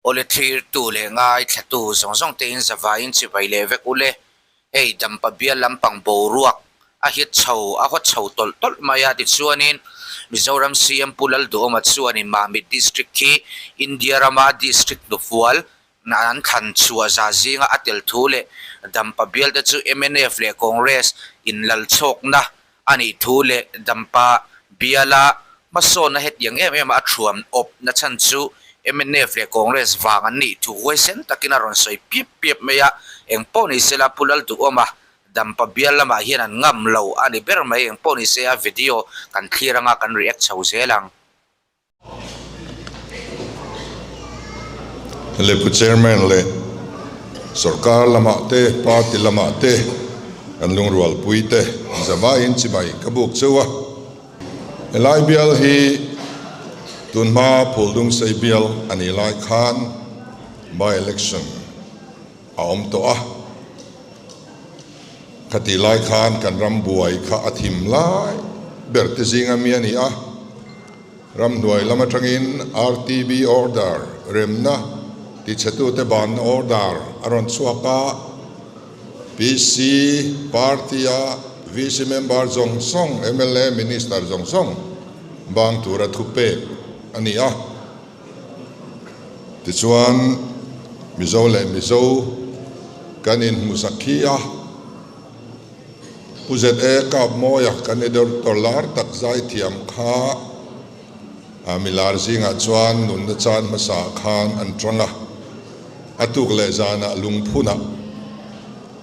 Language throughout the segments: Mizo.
Awle thlirtu leh ngaithlatu zawng zawng te in zavaiin chibai leh vek ule. Hei Dampa bial lampang boruak a hit chho a haw chho tawlh tawlh mai a tichuanin Mizoram CM Pu Lalduhawma chuanin Mamit District khi India rama District hnufual an thlan chhuah za zinga a tel thu leh Dampa bial te chu mnf leh Congress inlalchhawkna a nih thu leh Dampa biala hmasawnna hetiang em em a thuam awp na chhan chu mnf leh Congress vang an nih thu huaisen takin a rawn sawi piap piap mai a, eng pawh ni sela Pu Lalduhawma Dampa bial lamah hian an ngam lo a ni ber mai, eng pawh ni se a video kan thlir anga kan react chho zel ang. Le Pu Chairman leh Sorkar lamah te, Party lamah te kan lungrualpui te zavaiin chibai ka buk cheu a. Helai bial hi tunhma Phuldungsei bial a nih lai khan by election a awm tawh a. Khatih lai khan kan ram buai kha a thim lai ber te zinga mi a ni a. Ramhnuai lam atangin RTB order, remna tichhetute banna order a rawn chhuak a. PC party-a VC member zawng zawng, mla, minister zawng zawng bang tura thupek a ni a. Tichuan, Mizo leh Mizo kan inhmuhsak khi a, Pu ZA Kapmawia kan editor lar tak zaithiam kha milar zingah chuan nunna chan hmasa khan an tang a, a tuk leh zanah lungphunah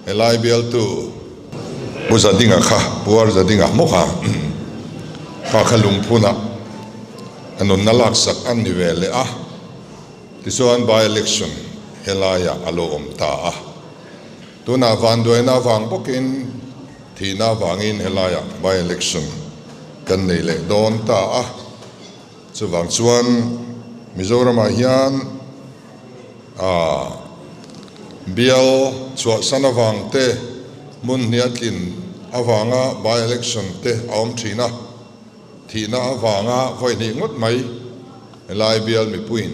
helai bialtu Pu Zadinga kha, Pu Ar Zadinga maw kha, kha kha lungphunah a nunna laksak an ni ve leh a, tichuan by election helaiah a lo awm ta a. Tunah vanduaina avang bawkin thihna avangin helaiah by election kan nei leh dawn ta a, chuvang chuan Mizoramah hian bial chhuahsan avang te, hmun hniah tlin avanga by election te a awm thin a, thihna avanga vawi hnih ngawt mai helai bial mipuiin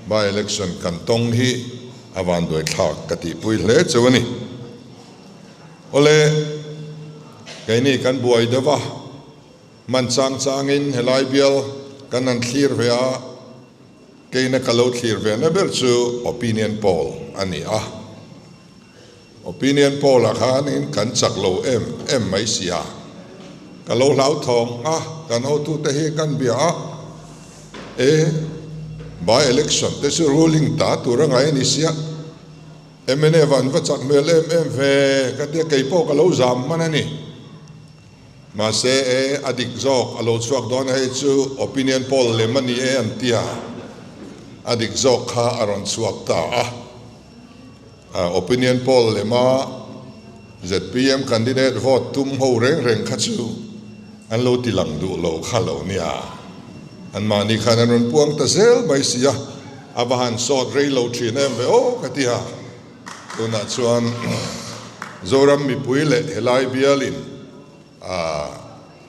by election kan tawng hi A vanduai thlak ka tihpui hle cheu a ni. Awle, keini kan buai deuh a, man chang changin helai bial kan han thlir ve a, keina ka lo thlir ve na ber chu opinion poll a ni a. Opinion poll ah khanin kan chak lo em em mai si a, ka lo hlauthawng a, kan hotute hi kan bia a, e by election te chu ruling ta tur a ngai a ni sia, mnf an va chak hmel em em ve ka tia kei pawh ka lo zam hman a ni. Mahse e a dik zawk a lo chhuak dawn a hei chu opinion poll lem a ni e an tia, a dik zawk kha a rawn chhuak ta a. Opinion poll lema zpm candidate vote tum ho reng reng kha chu an lo ti lang duh lo kha lo nia. Anmahni khan an rawn puang ta zel mai si a, a va han sawt rei lo thin em ve aw ka ti a. Tunah chuan Zoram mipui leh helai bialin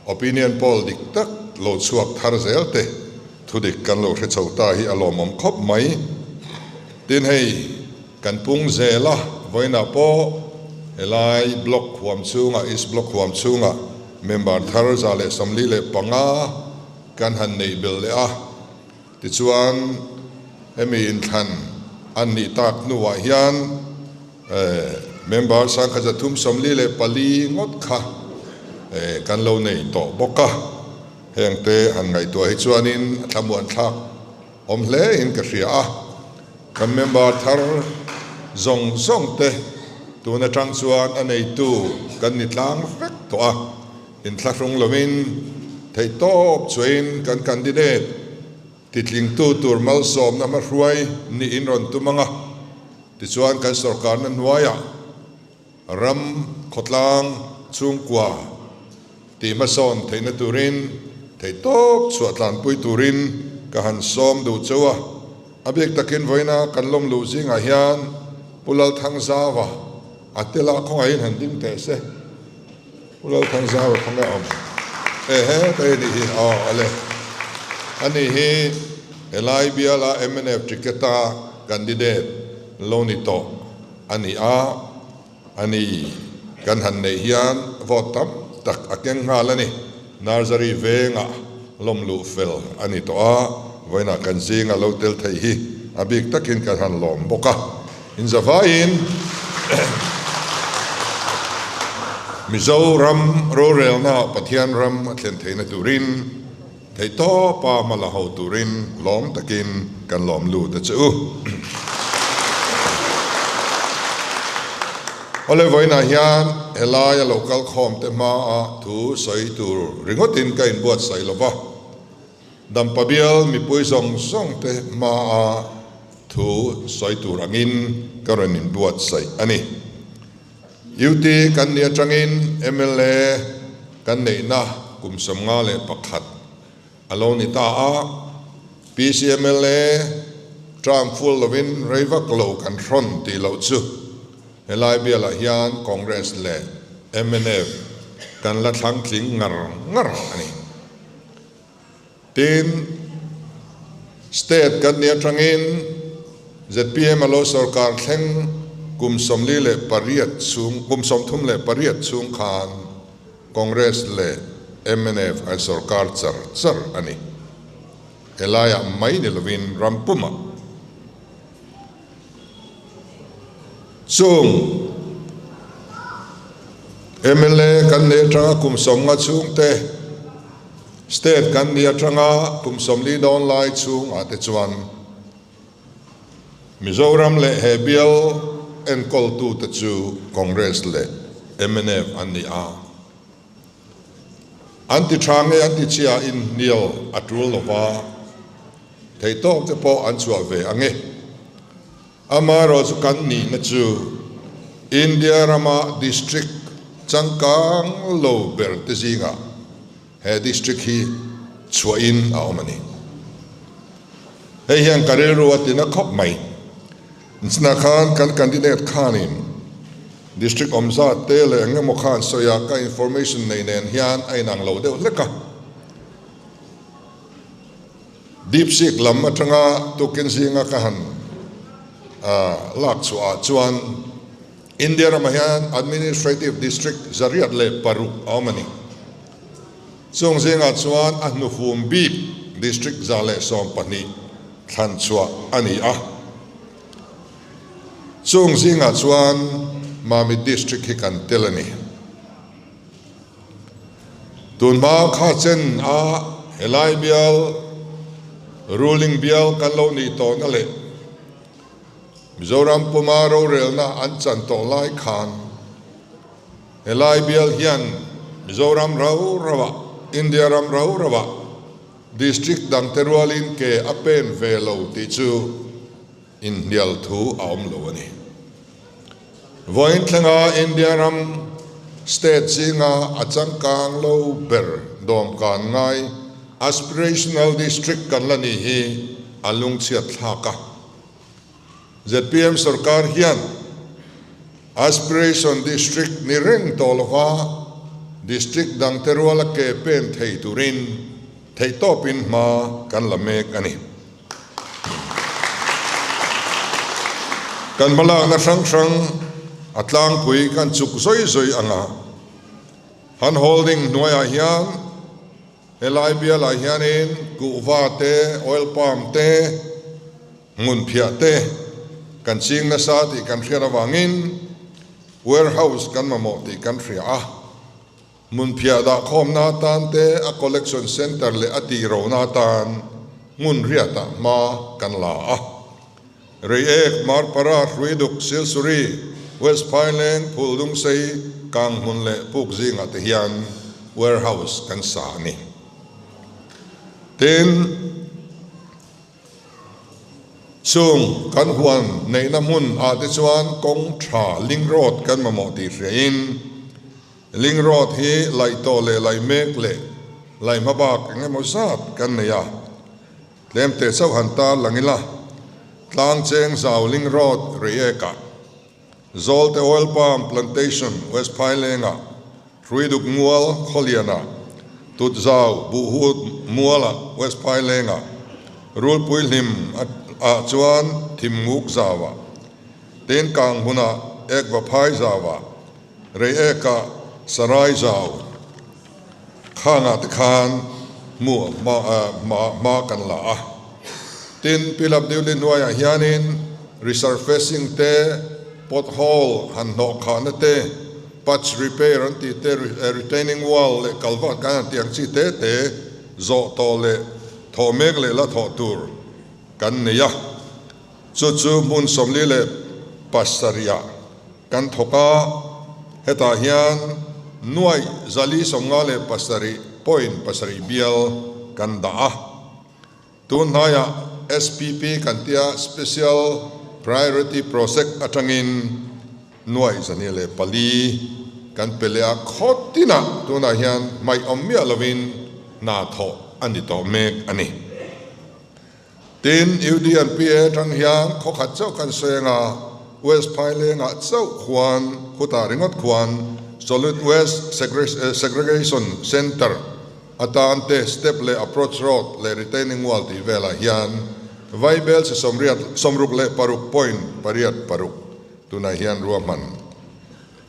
opinion poll dik tak lo chhuak thar zel te thudik kan lo hre chho ta hi a lawmawm khawp mai. Tin hei kan pung zel a, vawiinah pawh helai block huam chhungah, East Block huam chhungah member thar 145 kan han neih belh leh a. Tichuan hemi inthlan an nih tak hnuah hian member 1344 ngawt kha kan lo nei tawh bawk a, hengte han ngaihtuah hi chuanin a thlamuan thlak awm hle in ka hria a, kan member thar zawng zawng te tun atang chuan a neitu kan ni tlang vek tawh a. Inthlahrung lovin theihtawp chuain kan candidate titlingtu tur malsawmna hmahruai niin rawn tum ang a, tichuan kan sorkarna hnuaiah ram khawtlang chhungkua tih hmasawn theihna turin theihtawp chhuah tlanpui turin ka han sawm duh cheu a. A bik takin vawiina kan lawm luh zingah hian Pu Lalthangzauva a tela khawngaihin han ding teh se. Pu Lalthangzau a thang a awm. E he ta hi nih hi aw ale. Ani hi helai biala mnf ticket a. candidate lo ni tawh a ni a, a ni kan han neih hian vote tam tak a keng nghal a ni. Nursery vengah lawm luh fel a ni tawh a, vawiinah kan zinga lo tel thei hi a bik takin kan han lawm bawk a. Inzavaiin Mizoram rorelnaah Pathian ram a thlen theihna turin theihtawpa hma la ho turin lawm takin kan lawm lut a che u. Awle vawiinah hian helaia lo kal khawm te hmaa thu sawi tur ringawtin ka inbuatsaih lo va. Dampa bial mipui zawng zawng te hmaa thu sawi tur angin ka rawn inbuatsaih a ni. UT kan nih atangin mla kan neihna kum 51 a lo ni ta a, PC mla term full lovin rei vak lo kan hrawn tih loh chu helai bialah hian Congress leh mnf kan la thlang tling ngar ngar a ni. Tin, State kan nih atangin zpm a lo sorkar thleng kum 48 chhung, kum 38 chhung khan Congress leh mnf an sorkar char char a ni. Helaiah mai ni lovin ram pumah. Chung mla kan nei atanga kum 50 chhungte, State kan nih atanga kum 40 dawn lai chhungah te chuan Mizoram leh he bial enkawltute chu Congress leh mnf an ni a. An ti tha nge an ti chhia inhnial a tul lo va, theihtawk te pawh an chhuah ve ang e. Amaherawhchu kan nihna chu India rama district changkang lo ber te zingah he district hi chhuahin a awm a ni. Hei hian ka rilru a tina khawp mai. Nchna khan kan candidate khanin district awm zat te leh eng emaw khan sawi a, ka information nei nen hian a inang lo deuh hlek a. Deep Seek lam atanga tukin zinga ka han lak chhuah ah chuan India ramah hian Administrative District 106 a awm a ni. Chung zingah chuan a hnufum bik District 112 thlan chhuah a ni a. Chung zingah chuan Mamit District hi kan tel a ni. Tunhma kha chen a helai bial ruling bial kan lo nih tawhna leh Mizoram puma rorelna an chan tawh lai khan helai bial hian Mizoram rau rauah, India ram rau rauah district dangte rualin ke a pen ve lo tih chu inhnial thu a awm lo a ni. Vawiin thlenga India ram state zinga a changkang lo ber dawmkan ngai aspirational district kan la ni hi a lungchhiat thlak a. Zpm sorkar hian aspiration district ni reng tawh lova district dangte ruala ke pen thei turin theihtawpin hma kan la mek a ni. Kan hmalakna hrang hrang a tlangpui kan chuk zawi zawi ang a, han holding hnuaiah hian helai bialah hianin kuhva te, oil palm te, hmun phiah te kan ching nasa tih kan hriat avangin warehouse kan mamawh tih kan hria a. Hmunphiah dahkhawmna atan te, a collection centre leh a tihrohna atan hmun riatah hma kan la a. Reiek, Marpara, Hruiduk, Silsuri, West Phaileng, Phuldungsei, Kanghmun leh Puk zingah te hian warehouse kan sa a ni. Tin, Chung kan huan neihna hmun ah te chuan kawng tha link road kan mamawh tih hriain link road hi laih tawh leh laih mek leh laih hma bak eng emaw zat kan nei a, tlem teh chauh han tar lang ila tlang cheng zau link road Reiek ah, Zawlte Oil Palm Plantation West Phaileng ah, Hruiduk Mual Khawlian ah, Tutzau Buhut Mual ah West Phaileng ah, Rulpui Hlim ah chuan Thimnguk zauah, tin Kanghmunah Ekvaphai zauah, Reiekah Sarai zau khangah te khan hmu hma hma kan la a. Tin, Pilap Diuli hnuaiah hianin resurfacing te, pothole han hnawh khahna te, patch repair an tih te, retaining wall leh culvert kan han tih ang chi te te zawh tawh leh thawh mek leh la thawh tur kan nei a. Chu chu hmun 47 ah kan thawk a, hetah hian nuaih 457.7 bial kan dah a. Tun hnaiah SPP kan tia Special Priority Project atangin nuaih 204 kan pe leh a, khaw tinah tunah hian hmaih awm miah lovin hna thawh a ni tawh mek a ni. Tin, UDNPA atang hian khaw khat chauh kan sawi anga West Phailengah chauh khuan khutah ringawt khuan Solid Waste Segregation Centre atan te step leh approach road leh retaining wall tih velah hian Vaibel chi sawmriat 66.86 tunah hian ruahman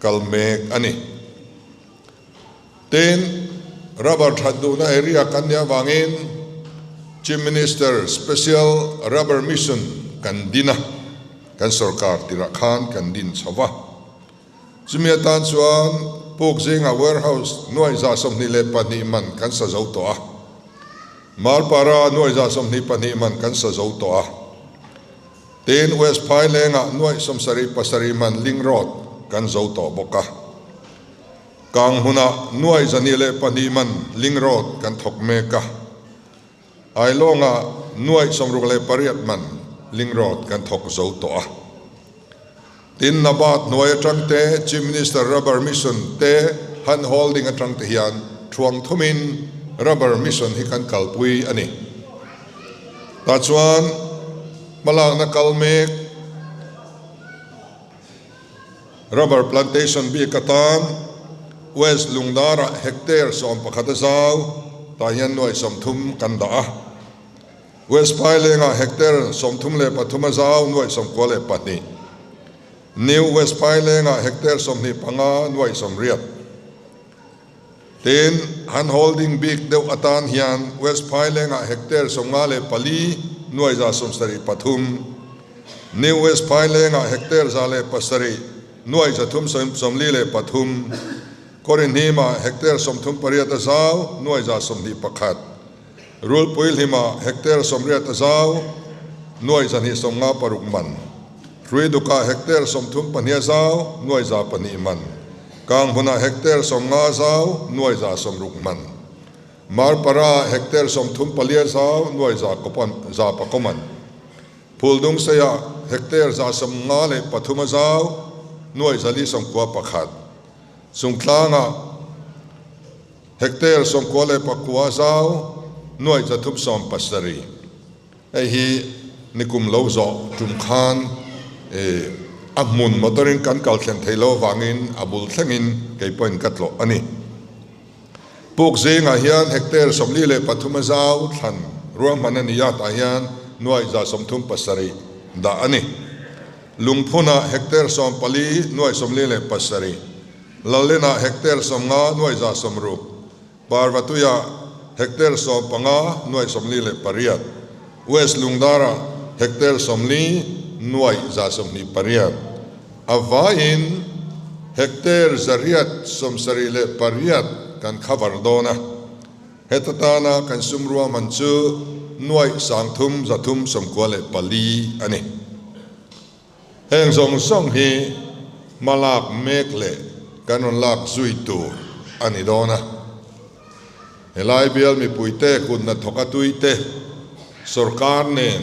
kal mek a ni. Tin, rubber that duhna area kan nih avangin Chief Minister Special Rubber Mission kan din a, kan sorkar tirah khan kan din chho va. Chumi atan chuan puk zingah warehouse nuaih 122 man kan sa zo tawh a. Marpara nuaih 122 man kan sa zo tawh a. Tin, West Phailengah nuaih 77 man link road kan zo tawh bawk a. Kang hmunah nuaih 202 man link road kan thawk mek a. Ailawngah nuaih 68 man link road kan thawk zo tawh a. Tin, Nabat hnuai atang te, Chief Minister Rubber Mission te hand holding atang te hian thuang thumin Rubber Mission hi kan kalpui a ni. Tah chuan hmalakna kal mek Rubber Plantation bik atan West Lungdarah hectare 11 a zau, tah hian nuaih 30 kan dah a. West Phailengah hectare 33 a zau nuaih 92. New West Phailengah hectare 25 nuaih 80. Tin, han holding bik deuh atan hian West Phailengah hectare 54 nuaih 173. New West Phailengah hectare 107 nuaih 343. Kawrinhimah hectare 38 a zau nuaih 121. Rulpui hlima hectare 80 a zau, nuaih 256 man. Hruiduka hectare 32 a zau, nuaih 4 man. Kanghmunah hectare 50 a zau, nuaih 160 man. Marpara hectare 34 a zau, nuaih 100 man. Phuldungseia hectare 153 a zau, nuaih 491. Chungtlangah Hectare 99 zau nuaih 370. Hei hi nikum lo zawh tum khan a hmun motor in kan kal thlen thei lo avangin a bul thlengin kei pawhin ka tlawh a ni. Puk zingah hian hectare 43 a zau thlan ruahman a ni a, tah hian nuaih 137 dah a ni. Lungphunah hectare 14 nuaih 47. Lallenah hectare 50 nuaih 160, Parvatuiah hectare 15 nuaih 48, West Lungdarah hectare 40 nuaih 128. A vaiin hectare 878 kan cover dawn a. Heta tana kan sum ruahman chu nuaih 3,394 a ni. Heng zawng zawng hi hma lak mek leh kan rawn lak zui tur a ni dawn a. Helai bial mipuite kut hnathawk a tuite sorkar nen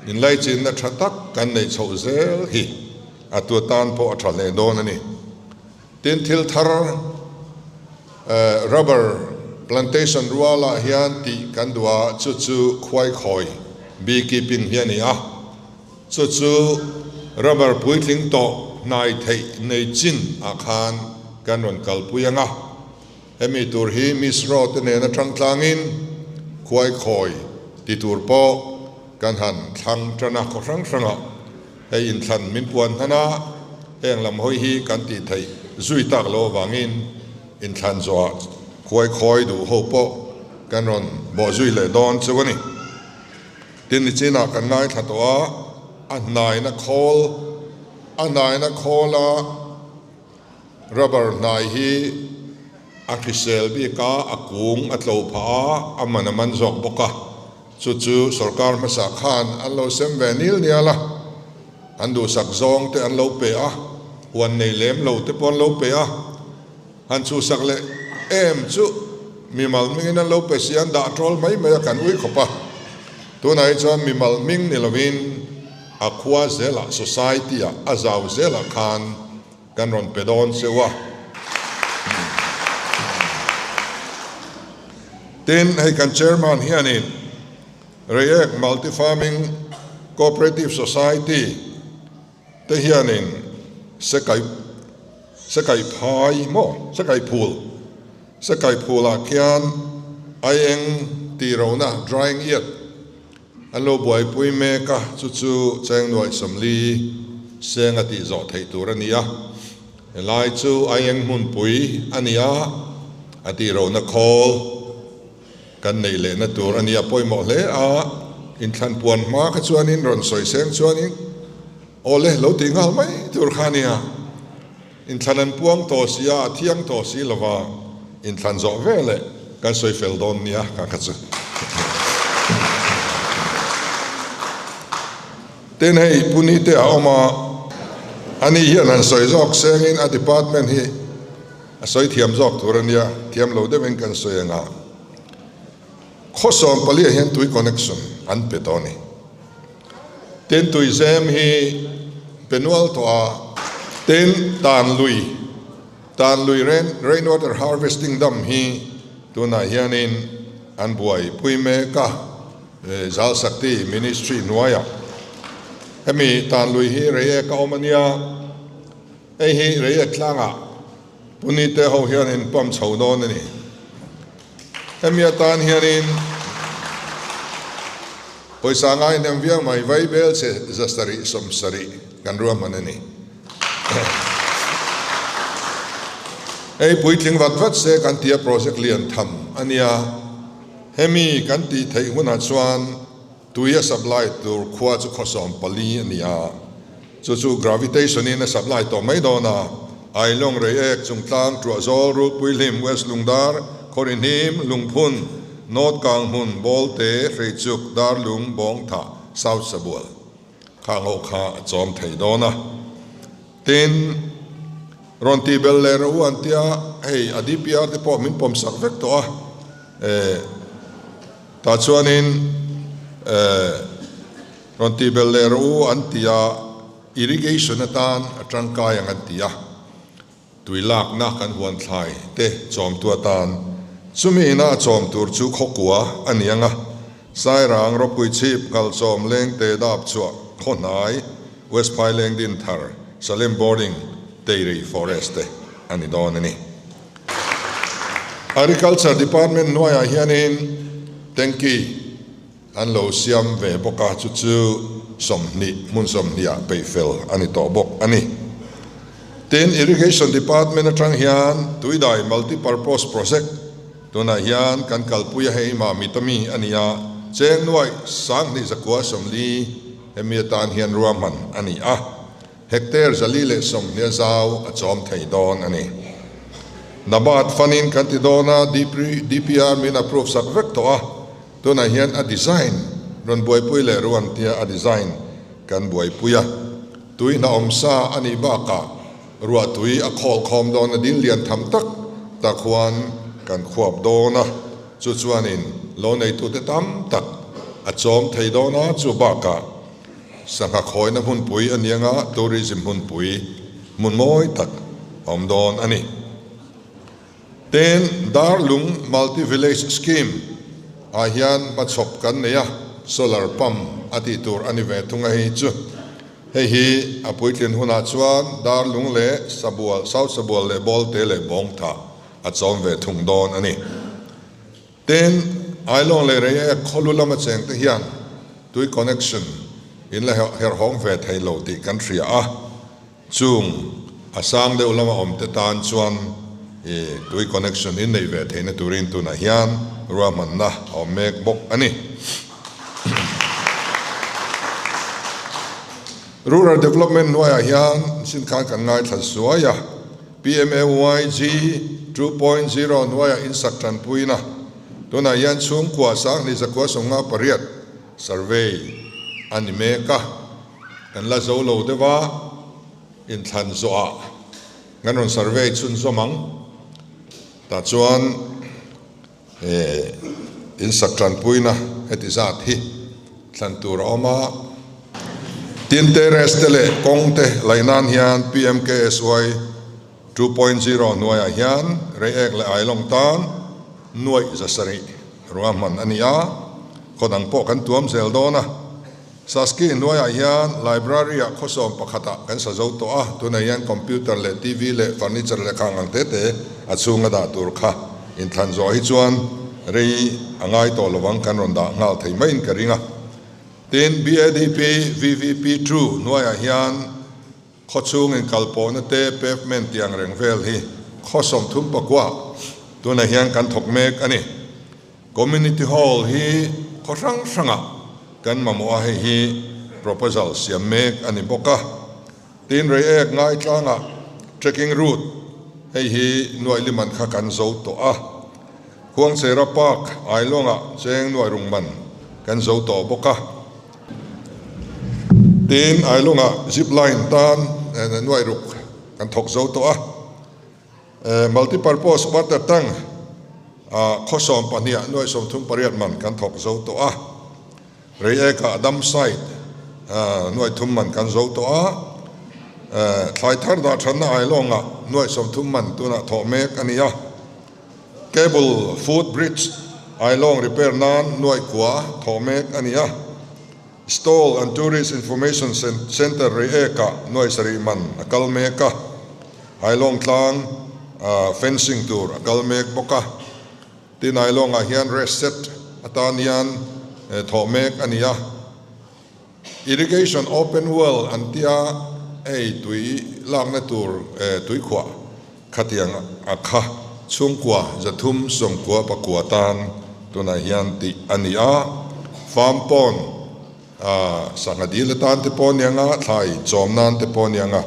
inlaichinna tha tak kan neih chhoh zel hi a tu tan pawh a tha hle dawn a ni. Tin, thil thar rubber plantation rualah hian tih kan duh a, chu chu khuaikhawi beekeeping hi a ni a. Chu chu rubber puitling tawh hnai theih nei chin ah khan kan rawn kalpui ang a. Hemi tur hi Misro te nen atang tlangin khuaikhawi ti tur pawh kan han thlang tan a, khaw hrang hrangah hei inthlan min puan hnan a, heng lam hawi hi kan tih theih zui tak lo avangin inthlan zawhah khuai khawi duh ho pawh kan rawn bawh zui leh dawn cheu a ni. Tin, nichinah kan ngaithla tawh a, a hnaina khawl, a hnaina khawla rubber hnai hi a hrisel bik a, a kung a tlo phah a, a man a man zawk bawk a, chu chu sorkar hmasa khan an lo sem ve nil nial a, an duhsak zawng te an lo pe a, huan nei lem lo te pawh an lo pe a. Han chhuhsak leh em chu mimal hmingin an lo pe si, an dah tawl mai mai a, kan ui khawp a. Tunah hi chuan mimal hming ni lovin a khua zelah, society-ah, a zau zelah khan kan rawn pe dawn cheu a. Tin, hei kan chairman hianin Reiek Multi Farming Cooperative Society te hianin sekai sekai phai maw sekai phul sekai phulah khian aieng tih lohna drying yet an lo buaipui mek a, chu chu cheng nuaih sawmli seng a tih zawh theih tur a ni a, helai chu aieng hmunpui a ni a, a tih lohna khawl. Kan neih lehna tur a nia pawimawh hle a, inthlan puan hma kha chuanin rawn sawi seng chuanin aw le lo tih nghal mai tur kha a nia. Inthlan an puang tawh si a, a thiang tawh si lova inthlan zawh ve leh kan sawi fel dawn nia kha kha chu. Tin hei Puni te a awm a, ani hian han sawi zawk sengin a department hi A sawi thiam zawk tur a nia, thiam lo deuhin kan sawi ang a. Khaw sawm paliah hian tui connection an pe tawh a ni. Tin tui zem hi pe nual tawh a. Tin tan lui, tan lui rain, rain water harvesting dam hi tunah hianin an buaipui mek a, Jal Shakti Ministry hnuaiah. Hemi tan lui hi Reiek a awm a nia. Hei hi Reiek tlangah Puni te ho hian in pump chho dawn a ni. Hemi atan hianin pawisa ngai hnem viau mai vai bel che zasarih sawmsarih kan ruahman a ni. Hei puitling vat vat se kan tia project lian tham a nia. Hemi kan tih theih hunah chuan Tui a supply tur khua chu khawsawm pali a ni a, chu chu gravitation in a supply tawh mai dawn a, Ailawng, Reiek, Chungtlang, Tuahzawl, Rulpuihlim, West Lungdar, Khawrihnim, Lungphun, North Kanghmun, Bawlte, Hreichuk, Darlung, Bawngthah, South Sabual kha ngho kha a chawm thei dawn a. Tin, rawn tih belh leh rawh u an tia, hei a DPR te pawh min pawmsak vek tawh a, eh, Tah chuanin rawn tih belh leh rawh u an ti a, irrigation atan a tangkai ang an ti a, tui lakna kan huan thlai te chawmtu atan. Chumi ina a chawm tur chu khawkua a ni ang a, Sairang, Ropui Chhip, Ngalchawm, Lengte, Dapchhuah, Khawhnai, West Phaileng, Dinthar, Salem Boarding, Teirei Forest te a ni dawn a ni. Agriculture Department hnuaiah hianin tanky an lo siam ve bawk a, chu chu 20, hmun 20 ah peih fel a ni tawh bawk a ni. Tin, Irrigation Department atang hian Tuidai Multi-Purpose Project tunah hian kan kalpui a, hei Mamit ami a ni a, cheng nuaih 2140 hemi atan hian ruahman a ni a. Hectare 420 zau a chawm thei dawn a ni. Nabat fanin kan ti dawn a, DPR min approve sak vek tawh a, tunah hian a design rawn buaipui leh ruan tia a design kan buaipui a. Tui hna awm sa a nih bakah ruah tui a khawl khawm dawn a dil lian tham tak tak huan kan khuap dawn a, chu chuanin lo neitute tam tak a chawm thei dawn a, chu bakah Sangha khawina hmunpui a ni anga tourism hmunpui hmun mawi tak a awm dawn a ni. Tin, Darlung Multi Village Scheme ah hian hmachhawp kan nei a, solar pump a tih tur a ni ve thung a hei chu. Hei hi a puitlin hunah chuan Darlung leh Sabual, South Sabual leh Bawlte leh Bawngtha a chawm ve thung dawn a ni. Tin, Ailawng leh Reiek khawlu lama chengte hian. tui connection in la herhawng ve thei lo tih kan hria a, chung a sang deuh lama awm te tan chuan i tui connection in neih ve theihna turin tunah hian ruahmanna a awm mek bawk a ni. Rural Development hnuaiah hian sin khan kan ngaithla zuai a, PMAYG 2.0 hnuaiah insak tanpuina tunah hian chhungkua 2808 survey a ni mek a, kan la zo lo deuh a, inthlan zawhah kan rawn survey chhunzawm ang. Tah chuan insak tanpuina heti zat hi thlan tur a awm a. Tin, terrace te leh kawng te laih nan hian PMKSY 2.0 hnuaiah hian Reiek leh Ailawng tan nuaih 700 ruahman a ni a, khaw dang pawh kan tuam zel dawn a. Saski hnuaiah hian library-ah khawsawm pakhatah kan sa zo tawh a, tunah hian computer leh TV leh furniture leh khang ang te te a chhunga dah tur kha inthlan zawh hi chuan rei a ngai tawh lovang kan rawn dah nghal thei maiin ka ring a. Tin, BADP VVP two hnuaiah hian khawchhung inkalpawhna te pavement tih ang reng vel hi khaw 34 tunah hian kan thawk mek a ni. Community Hall hi khaw hrang hrangah kan mamawh a, hei hi proposal siam mek a ni bawk a. Tin, Reiek ngaitlangah trekking route hei hi nuaih liman kha kan zo tawh a. Khuangcheira Park Ailawngah cheng nuaih rung man kan zo tawh bawk a. Tin, Ailawngah zip line tan nuaih ruk kan thawk zo tawh a. Multipurpose water tank ah khaw 12 ah nuai 38 man kan thawk zo tawh a, Reiek ah dam site nuai thum man kan zo tawh a, thlai thar dah thatna Ailawng ah nuai 30 man tunah thawh mek a ni a, cable foot bridge Ailawng repair nan nuai kua thawh mek a ni a, Stall and Tourist Information Centre Reiek ah nuai sarih man a kal mek a, Ailawng tlang fencing tur a kal mek bawk a, tin Ailawng ah hian rest set atan hian thawh mek a ni a, Irrigation Open Well an tia hei tui lakna tur tuikhuah khatiang a kha chhungkua 399 tan tunah hian tih a ni a, farm pond sangha dil atan te pawh aniang a, thlai chawm nan te pawh aniang a,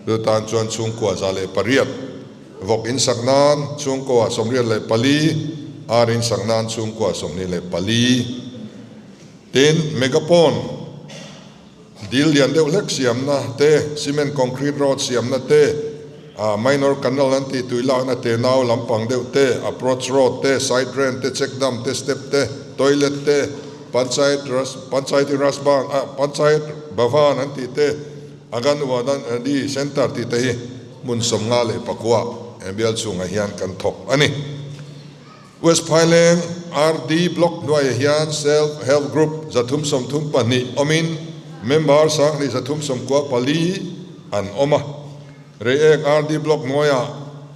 chu tan chuan chhungkua 108 vawk insak nan chhungkua 84, ar insak nan chhungkua 24. Tin, mega pond Dil lian deuh hlek siamna te, cement concrete road siamna te, minor canal an tih tui lakna te nau lampang deuh te, approach road te, side drain te, check dam te, step te, toilet te, panchayat panchayati raj ban panchayat bhavan an tih te, anganwadi centre tih te hi hmun 59 bial chhungah hian kan thawk a ni. West Phaileng RD Block hnuaiah hian Self Help Group 332 awmin member 2394 an awm a. Reiek RD Block hnuaiah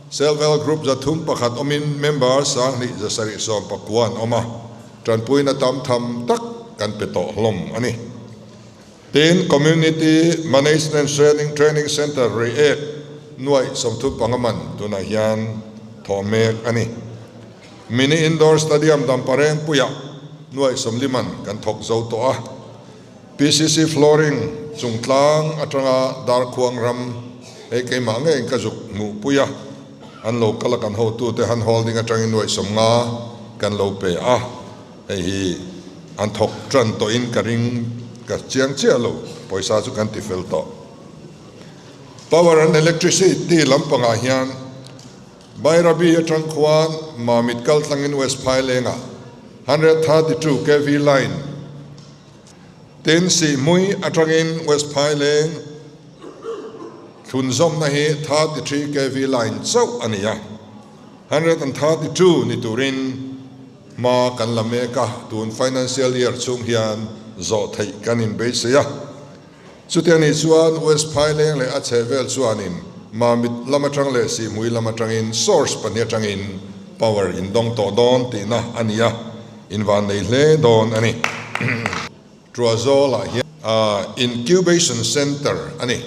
Self Help Group 301 awmin member 2779 an awm a. Tanpuina tam tham tak kan pe tawh hlawm a ni. Tin, Community Management Training Training Centre Reiek nuaih 35 man tunah hian thawh mek a ni. Mini Indoor Stadium Dampareng puiah nuaih 40 man kan thawk zo tawh a. PCC Flooring chungtlang atanga Darkhuang ram hei keimah ngeiin ka zuk hmuh pui a, an lo kal a kan hotute han holding atangin nuaih 50 kan lo pe a. Hei hi an thawk tan tawhin ka ring ka chiang chiah lo, pawisa chu kan ti fel tawh. Power and Electricity lampangah hian Bairabi atang khuan Mamit kal tlangin West Phailengah 132 kv line tin Sihmui atangin West Phaileng thlunzawmna hi 33 kv line chauh a ni a, 132 ni turin Hma kan la mek a, tun financial year chhung hian zawh theih kan inbeisei a. Chuti a nih chuan West Phaileng leh a chhehvel chuanin Mamit lam atang leh Sihmui lam atangin source pahnih atangin power in dawng tawh dawn tihna a ni a, in van nei hle dawn a ni. Tuazawlah hian Incubation Centre a ni.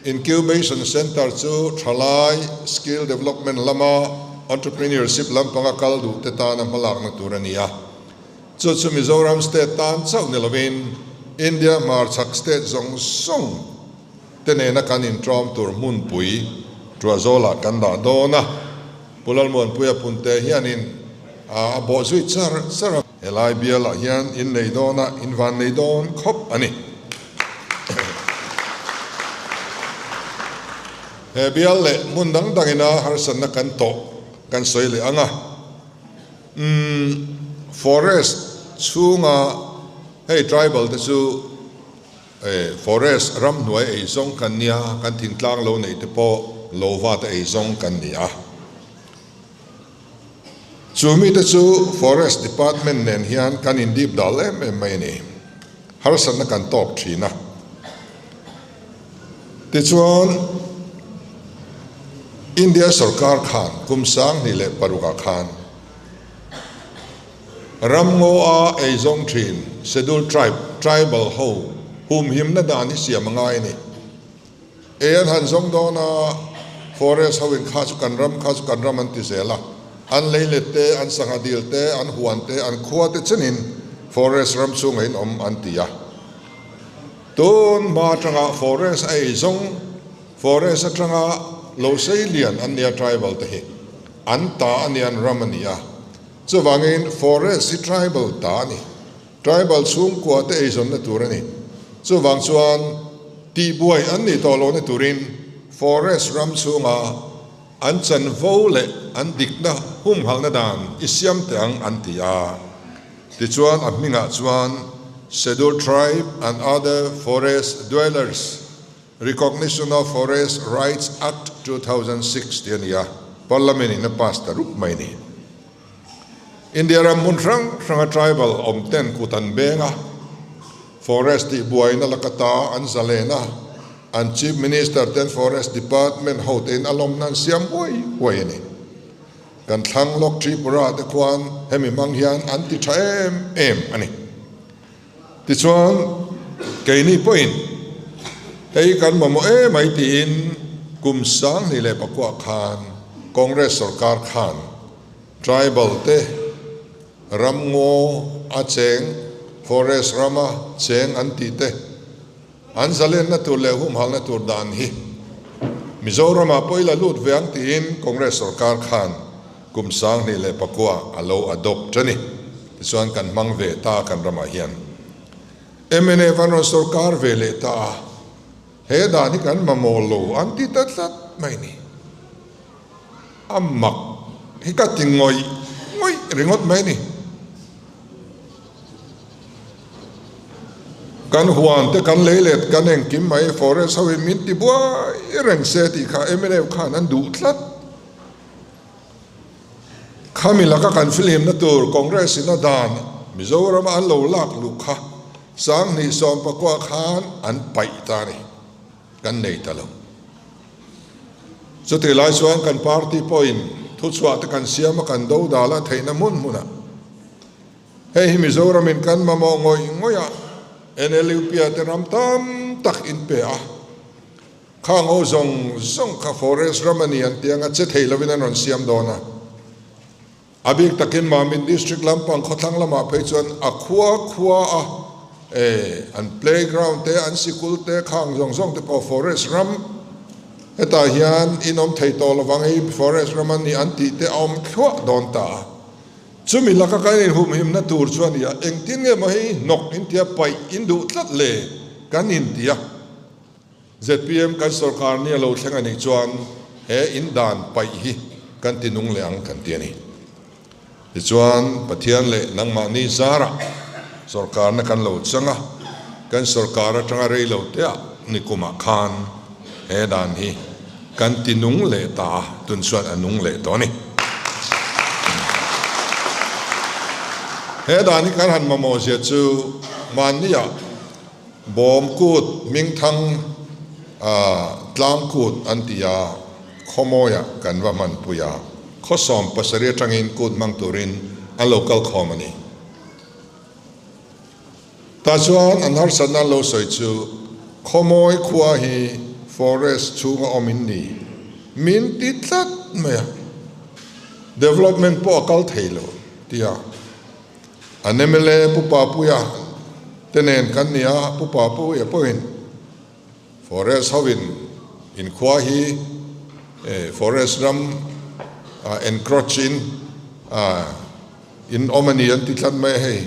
Incubation Centre chu thalai skill development lama entrepreneurship lampanga kal duh te tana hmalakna tur a ni a. Chu chu Mizoram state tan chauh ni lovin India hmarchhak state zawng zawng te nena kan intawm tur hmunpui Tuazawlah kan dah dawn a. Pu Lalmuanpuia Punte hianin a bawh zui char char a. Helai bialah hian in nei dawn a, in van nei dawn khawp a ni. He bial leh hmun dang dangina harsatna kan tawh kan sawi leh ang a. Umm, forest chhunga hei tribal te chu forest ramhnuai ei zawng kan nia, kan thingtlang lo neih te pawh lo va te ei zawng kan ni a. Chu mite chu Forest Department nen hian kan indip dal em em mai a ni. Harsatna kan tawk thin a. Tichuan, India sorkar khan kum 2006 ah khan ramngaw a eizawng thin Scheduled Tribe, Tribal, ho humhimna dan hi siam a ngai a ni. Ei an han zawng dawn a, forest ho in kha chu kan ram, kha chu kan ram an ti zel a. An leilet te, an sangha dil te, an huan te, an khua te chenin forest ram chhungah in awm an ti a. Tun hma atanga forest a ei zawng, forest atanga lo sei lian an nia tribal te hi an ta a nia, an ram a ni a. Chuvangin forest hi tribal ta a ni. Tribal chhungkua te eizawnna tur a ni. Chuvang chuan tihbuai an nih tawh lohna turin forest ram chhunga an chanvo leh an dikna humhalhna dan i siam teh ang an ti a. Tichuan a hmingah chuan Scheduled Tribe and Other Forest Dwellers Recognition of Forest Rights Act 2006 tih a ni a, Parliament in a pass ta rup mai a ni. India ram hmun hrang hranga tribal awm ten kut an beng a, forest tih buaina laka ta an zalen a, an Chief Minister ten Forest Department ho tein a lawmna an siam huai huai a ni. Kan thlang lawk Tripura te khuan hemi hmang hian an ti tha em em a ni. Tichuan, keini pawhin hei kan mamawh em mai tiin kum 2009 khan Congress sorkar khan tribal te ramngaw a cheng, forest rama cheng an tih te an zalenna tur leh humhalna tur dan hi Mizoramah pawh i la lut ve ang tiin Congress sorkar khan Kum 2009 a lo adopt a ni. Tichuan kan hmang ve ta kan ramah hian. Mnf an rawn sorkar ve leh ta a, he dan hi kan mamawh lo an ti ta tlat mai ni. A mak hi ka ti ngawih ngawih ringawt mai ni. Kan huan te kan lei let kan engkim mai forest ho in min ti buai reng se tih kha mnf khan an duh tlat. Khami laka kan filimna tur Congress in a dan Mizoram a an lo lak luh kha 2019 khan an paih ta a ni, kan nei ta lo. Chutih lai chuan kan party pawhin thuchhuah te kan siam a, kan do dal a theihna hmun hmunah hei hi Mizoram in kan mamawh ngawih ngawih a, NLUP ah te ram tam tak in pe a. Kha ngo zawng zawng kha forest ram a ni an ti anga che thei lovin an rawn siam dawn a. A bik takin Mamit district lampang khawthlang lamah phei chuan a khua khua a e an playground te an sikul te khang zawng zawng te pawh forest ram hetah hian in awm thei tawh lovang hei forest ram a ni an tih te a awm thluah dawn ta a. Chumi laka kan inhumhimna tur chuan i a engtin nge maw hei hnawk in tia paih in duh tlat le kan inti a. Zpm kan sorkar nia lo thleng a nih chuan he in dan paih hi kan ti nung leh ang kan ti a ni. Tichuan Pathian leh nangmahni zarah sorkarna kan lo chang a, kan sorkar atanga rei lo teah nikumah khan he dan hi kan ti nung leh ta a, tun chuan a nung leh tawh a ni. He dan hi kan han mamawh zia chu mahniah Bawm kut hmingthang tlang kut an ti a, khawmawiah kan va hmanpui a, khaw 70 atangin kut hmang turin an lo kal khawm a ni. Tah chuan an harsatna an lo sawi chu Khawmawi khua hi forest chhunga awm in ni min ti tlat mai a, development pawh a kal thei lo tia an mla Pu Papuia te nen kan ni a, Pu Papuia pawhin forest hovin in khua hi forest ram encroach in in awm a ni an ti tlat mai a hei.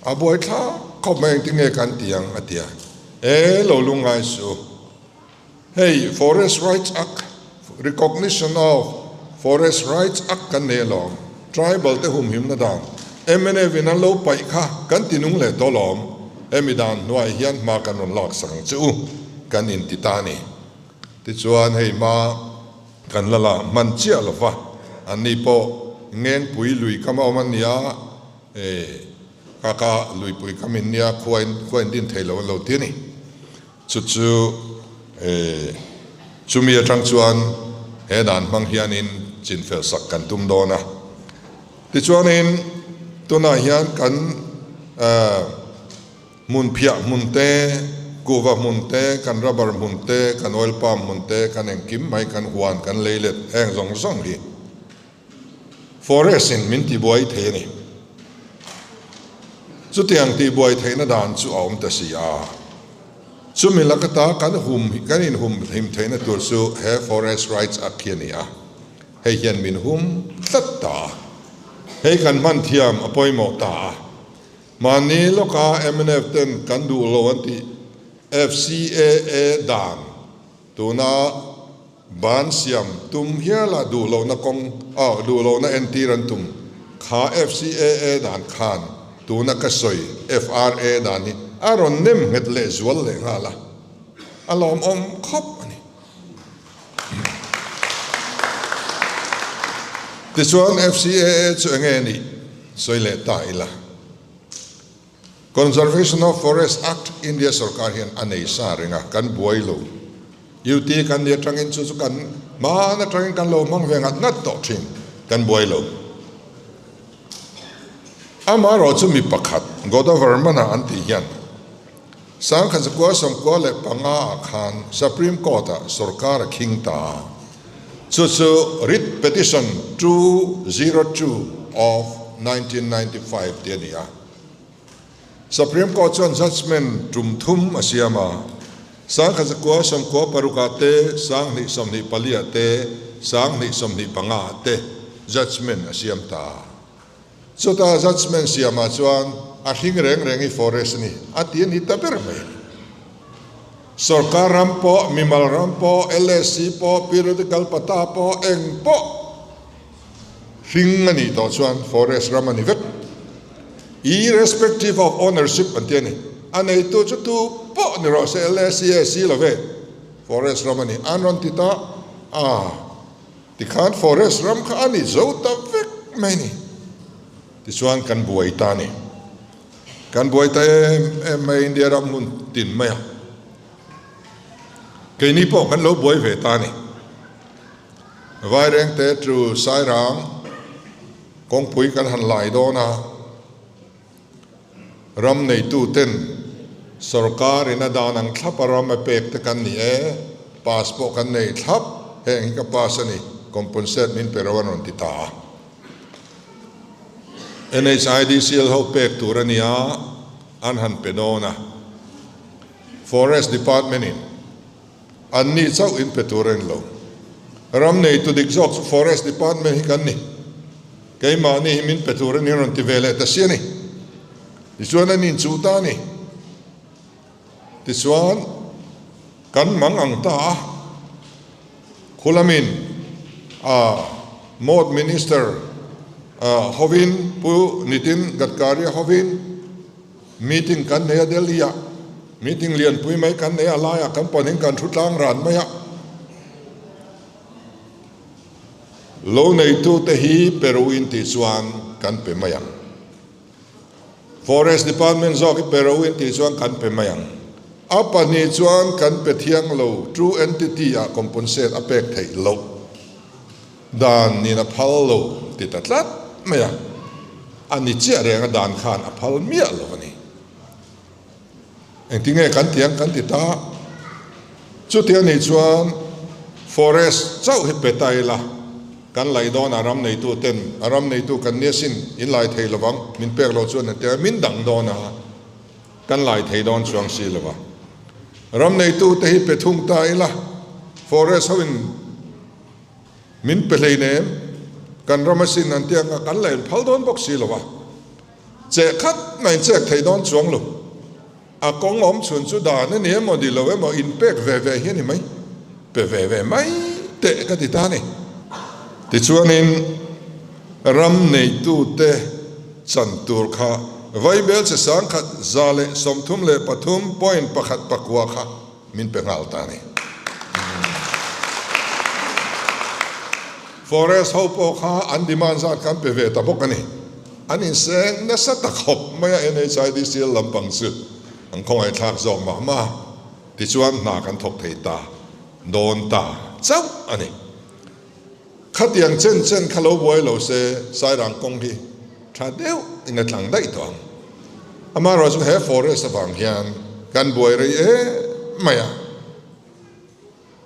A buai thlak khawp mai engtin nge kan ti ang a ti a, E lo lungngai suh, hei Forest Rights Act, Recognition of Forest Rights Act kan nei alawm, tribal te humhimna dan mnf in an lo paih kha kan ti nung leh tawh alawm, hemi dan hnuai hian hma kan rawn lak sak ang che u kan inti ta a ni. Tichuan hei hma kan la la hman chiah lova, anni pawh Ngengpui lui kam a awm an ni a, E, kaka luipui ka min nia khuain khuain din thei lo an lo ti a ni. Chu chu e, chumi atang chuan he dan hmang hianin chinfel sak kan tum dawn a. Tichuanin tunah hian kan e, hmun phiah hmun te, kuhva hmun te, kan rubber hmun te, kan oil palm hmun te, kan engkim mai kan huan kan lei let heng zawng zawng hi Forest in min tibuai thei a ni. Chutiang tihbuai theihna dan chu a awm ta si a. Chumi lakata kan hum kan inhum hlim theihna tur chu he Forest Rights Act hi a ni a. Hei hian min hum tlat ta a. Hei kan hman thiam a pawimawh ta a. Mahni lawka mnf ten kan duh lo an tih FCAA dan tuna Ban siam tum hiala duh lohna kawng ah duh lohna entir an tum. Kha FCAA dan khan tuna ka sawi FRA dan hi a rawn nem nghet leh zual leh nghal a, a lawmawm khawp a ni. Tichuan FCAA chu enge nih sawi leh ta ila. Conservation of Forest Act India sorkar hian a nei sa reng a, kan buai lo. UT kan ni atangin chu chu kan hman atangin kan lo hmang ve ngat ngat tawh thin, kan buai lo. Amaherawh chu mi pakhat Godavarman-a an tih hian Sangkhat zakua 95 ah khan Supreme Court-ah sorkar a khing ta a, chu chu Writ Petition 202 of 1995 tih a ni a. Supreme Court chuan judgement tum thum a siam a, 1996 ah te, 2024 ah te, 2025 ah te judgement a siam ta a. Chuta judgement siamah chuan a hring reng reng hi forest a ni a ti a ni ta ber mai. Sorkar ram pawh, mimal ram pawh, LSC pawh, periodical pata pawh, eng pawh hring a nih tawh chuan forest ram a ni vek. Irrespective of ownership an ti a ni. A neitu chu tu pawh ni rawh se, LSC a si lo ve, forest ram a ni. An rawn ti ta a. Tikhan forest ram kha a ni zo ta vek mai ni. Tichuan kan buai ta a ni. Kan buai ta em em mai India ram hmun tin mai a. Keini pawh kan lo buai ve ta a ni. Vairengte chu Sairang kawngpui kan han lai dawn a. Ram neitu ten sorkar in a dan ang thlap a ram a pek te kan ni e, pass pawh kan nei thlap, heng hi ka pass a ni, compensate min pe ro an rawn ti ta a. NHIDCL ho pek tur a nia, an han pe dawn a. Forest Department in an ni chauh in pe tur a ni lo. Ram neitu dik zawk chu Forest Department hi kan ni. Keimahni hi min pe tur a ni a rawn ti ve leh ta si a ni. Tichuan an inchuh ta a ni. Tichuan kan mang ang ta a, Khulamin a Mode Minister hovin Pu Nitin Gadkari hovin meeting kan nei a Delhi ah, meeting lianpui mai kan nei a, laiah kan panin kan thu tlang ran mai a. Lo neitute hi Peru in tih chuan kan pe mai ang. Forest Department zawk hi Peru in tih chuan kan pe mai ang. A pahnih chuan kan pe thiang lo, true entity ah compensate a pek theih loh dan nin a phal lo ti ta tlat mai a. A ni chiah reng a dan khan a phal miah lo a ni. Engtinge kan ti ang kan ti ta? Chuti a nih chuan forest chauh hi pe ta ila, kan laih dawn a ram neitu ten a ram neitu kan nia sin in lai thei lovang min pek loh chuan an ti a, min dang dawn a, kan lai thei dawn chuang si lo va. Ram neitu te hi pe thung ta ila, forest ho in min pe hleinem, kan ram asin an ti ang a, kan la in phal dawn bawk si lo va. Cheh khat mai chek thei dawn chuang lo. A kawng awm chhun chu dan a ni emaw ni lo emaw in pek ve ve hi a ni mai. Pe ve ve mai teh ka ti ta a ni. Tichuanin ram neitute chan tur kha Vaibel che sangkhat 133 point pakhat pakua kha min pe nghal ta a ni. Forest ho pawh kha an demand zat kha an pe ve ta bawk a ni. An inseng nasa ta khawp mai a, NHIDCL lampang chu an khawngaihthlak zawk mah mah a, tichuan hna kan thawk thei ta dawn ta chauh a ni. Khatiang chen chen kha lo buai lo se Sairang kawng hi tha deuh in a tlang daih tawh ang. Amaherawh chu he forest avang hian kan buai rei em mai a.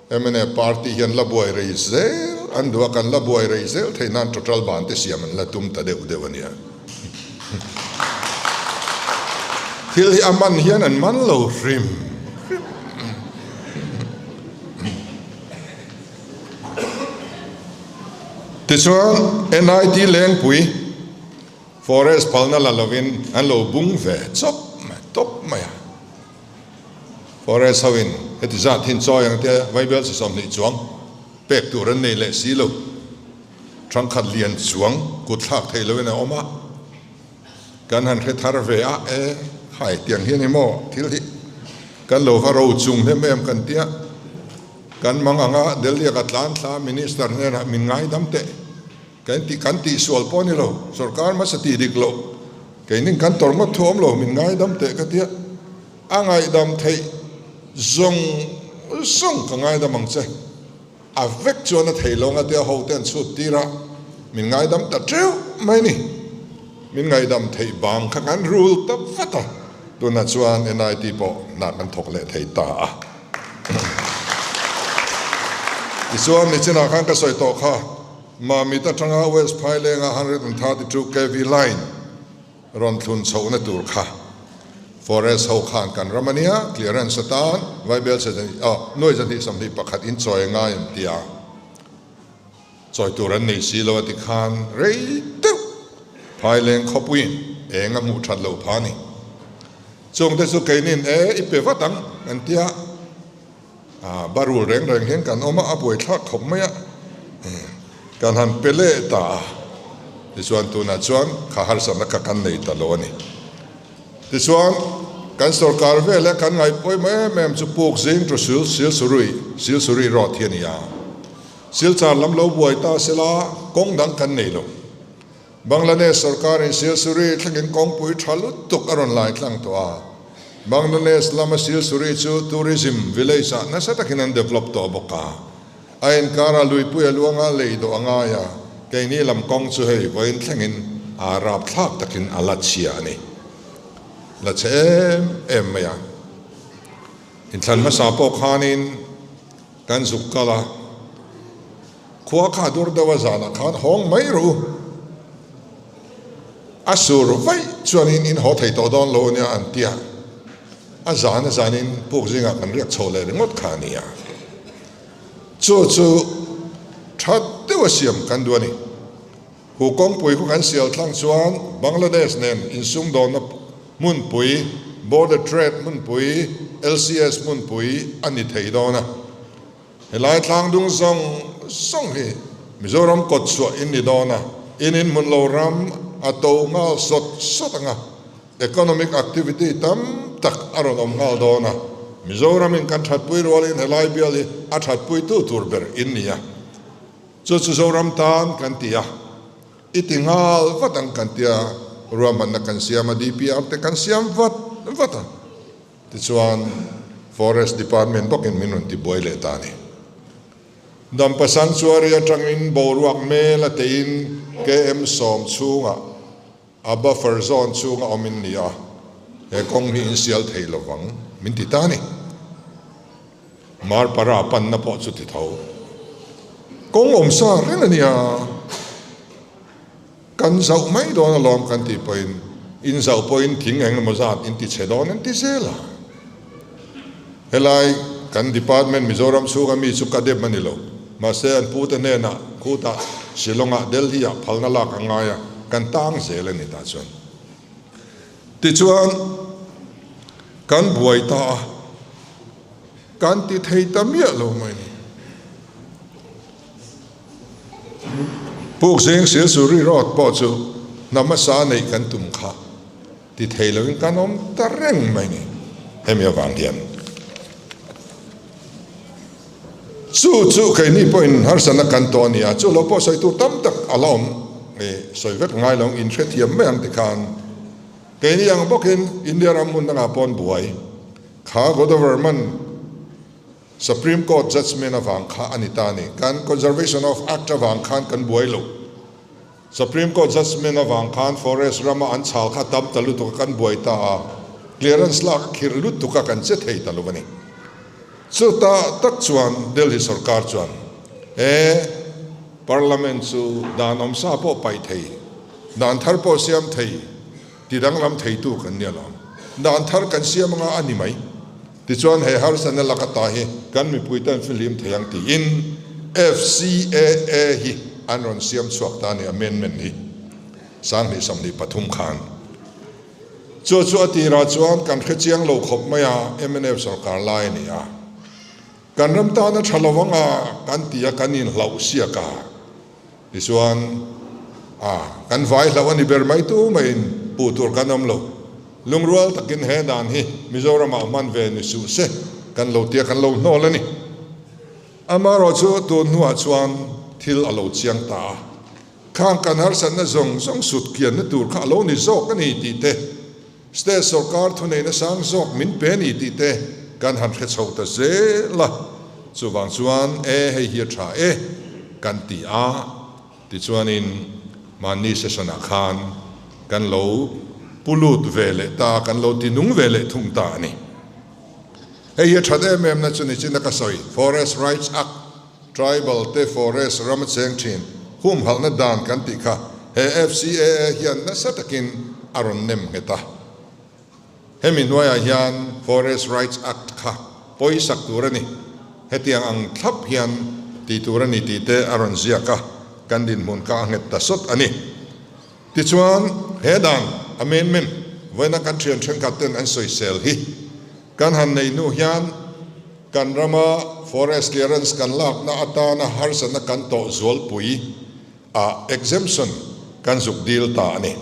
Mnf party hian la buai rei zel an duh a, kan la buai rei zel theih nan total ban te siam an la tum ta deuh deuh a nia. Thil hi a man hian an man lo hrim hrim. Tichuan NIT Lengpui Forest phalna la lovin an lo bung ve chawp mai tawp mai a. Forest ho in heti zat hin chawi ang te Vaibel chi 20 chuang pek tur an nei leh si lo. Thangkhat lian chuang kut thlak thei loin a awm a. Kan han hre thar ve a, e hai tiang hian i maw thil hi kan lo va ro chung hnem em kan tia. Kan mang anga Delhi a ka tlan thla Minister hnenah min ngaidam teh. Kan tih kan tihsual pawh a ni lo, sorkar hmasa tih dik loh, keinin kan tawrh ngawt thu awm lo, min ngaidam teh ka tia, a ngaihdam theih zawng zawng ka ngaidam ang che, a vek chuan a thei lo nga tia ho te an chhut tir a, min ngaidam ta teuh mai ni, min ngaihdam theih bang kha kan rul ta vat a, tunah chuan NIT pawh hna kan thawk leh thei ta a. Tichuan nichinah khan ka sawi tawh kha. Mamit atanga West Phailenga 132 kv line rawn thlun chhohna tur kha Forest ho khan kan ram a nia, clearance atan Vaibel che aw nuai 221 in chawi a ngai an ti a, chawi tur an nei si lo a ti khan rei deuh Phaileng khawpuiin eng a hmuh that loh pha a ni. Chungte chu keinin e i pe vat ang an ti a. Barul reng reng hian kan awm a, a buaithlak khawp mai a, kan han pe leh ta a, tichuan tunah chuan kha harsatna kha kan nei ta lo a ni. Tichuan kan sorkar vel e kan ngaihpawimawh em em chu puk zing to sil Silsurui, Silsuri road hi a ni a, Silchar lam lo buai ta sela kawng dang kan nei lo. Bangladesh sorkarin Silsuri thlengin kawngpui tha lutuk a rawn lai tlang tawh a. Bangladesh lama Silsuri chu tourism village ah nasa takin an develop tawh bawk a. A inkara luipui a luanga lei dawh a ngai a, keini lam kawng chu hei vawiin thlengin aa rapthlak takin a la chhia a ni. La chhe em em mai a. Inthlan hmasa pawh khanin kan zuk kal a. Khua kha dur deuh a zanah khan hawng mai rawh u. A sur vaih chuanin in haw thei tawh dawn lo ania an ti a. A zan a zanin puk zingah kan riak chho leh ringawt kha a nia. Chu chu tha deuh a siam kan duh a ni. Hu kawngpui khu kan sial thlang chuan Bangladesh nen insumdawnna hmunpui, border trade hmunpui, LCS hmunpui a ni thei dawn a. Helai tlangdung zawng zawng hi Mizoram kawt chhuah in ni dawn a, in inhmun lo ram a to nghal sawt sawt ang a, economic activity tam tak a rawn awm nghal dawn a, Mizoram in kan thatpui rualin helai bial hi a thatpuitu tur ber in ni a, chu chu Zoram tan kan ti a, i ti nghal vat ang kan tia ruahmanna kan siam a, DPR te kan siam vat vat a. Tichuan, Forest Department bawkin min rawn tibuai leh ta a ni. Dampa Sanctuary atangin boruak mel a teiin KM 10 chhungah a buffer zone chhunga awm in ni a, he kawng hi in sial thei lovang. min ti ta a ni. Marpara panna pawh chu ti tho. Kawng awm sa reng a nia. Kan zauh mai dawn alawm kan tih pawhin in zauh pawhin thing eng emaw zat in ti chhe dawn an ti zel a. Helai kan department Mizoram chhunga mi chu ka dem a ni lo. Mahse an pute hnenah khutah Shillongah Delhi-ah phalna lak a ngai a, kan tang zel a ni tah chuan. Tichuan kan buai ta a, kan ti thei ta miah lo mai ni. Pukzing Silsuri Road pawh chu hna hmasa neih kan tum kha ti thei loin kan awm ta reng mai ni. Hemi avang hian chu chu keini pawhin harsatna kan tawh a ni a, chu lo pawh sawi tur tam tak a la awm i sawi vek ngai lo in hrethiam mai ang tikhan keini ang bawkin India ram hmun dangah pawn buai kha Godavarman Supreme Court judgement avang kha a ni ta a ni. Kan Conservation of Act avang khan kan buai lo. Supreme Court judgement avang khan forest rama an chhal kha tam ta lutuk a kan buai ta a, clearance lak a khirh lutuk a kan che thei ta lo a ni. Chuta tak chuan Delhi sorkar chuan he Parliament chu dan awmsa pawh paih thei, dan thar pawh siam thei, ti danglam theitu kan nia lo. Dan thar kan siam anga a ni mai. Tichuan he harsatna lak ata hi kan mipuite an fihlim thei ang tiin FCAA hi an rawn siam chhuak ta a ni, amendment hi 2023 khan. Chu chu a tirah chuan kan hrechiang lo khawp mai a, mnf sorkar lai a ni a. Kan ram tana tha lo anga kan ti a, kan inhlauh siak a. Tichuan, a, kan vai hlauh a ni ber mai tu maiin puh tur kan awm lo. Lungrual takin he dan hi Mizoramah hman ve ni suh se kan lo tia kan lo hnawl a ni. Amaherawh chu tun hnuah chuan thil a lo chiang ta a, khang kan harsatna zawng zawng sut kianna tur kha a lo ni zawk a ni tih te, State sorkar thuneihna sang zawk min pe ni tih te kan han hre chho ta zel a, chuvang chuan e hei hi a tha e kan ti a, tichuanin mahni session ah khan kan lo pu lut ve leh ta, kan lo ti nung ve leh thung ta a ni. Hei hi a that em em na chu nichin a ka sawi, Forest Rights Act, Tribal te forest ram a cheng thin, humhalhna dan kan tih kha he FCAA hian nasa takin a rawn nem nghet a. Hemi hnuaiah hian Forest Rights Act kha pawisak tur a ni, hetiang ang thlap hian ti tur a ni tih te a rawn ziak a, kan dinhmun kha a nghet ta sawt a ni. Tichuan, he dan amendment vawiina kan thian thenkhat ten an sawisel hi kan han nei hnu hian, Kan rama forest clearance kan lakna atana harsatna kan tawh zualpui ah exemption kan zuk dil ta a ni.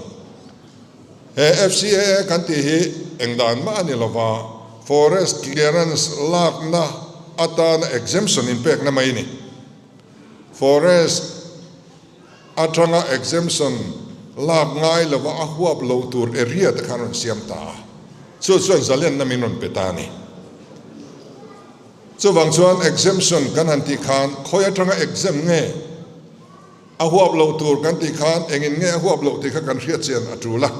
He FCAA kan tih hi eng dan mah a ni lova, forest clearance lakna atana exemption inpekna mai a ni. Forest atanga exemption lak ngai lova a huap lo tur area te khan rawn siam ta a, chu chuan zalenna min rawn pe ta a ni. Chuvang chuan exemption kan han tih khan khawi atanga exempt nge a huap lo tur kan tih khan engin nge a huap loh tih kha kan hriat chian a tul a.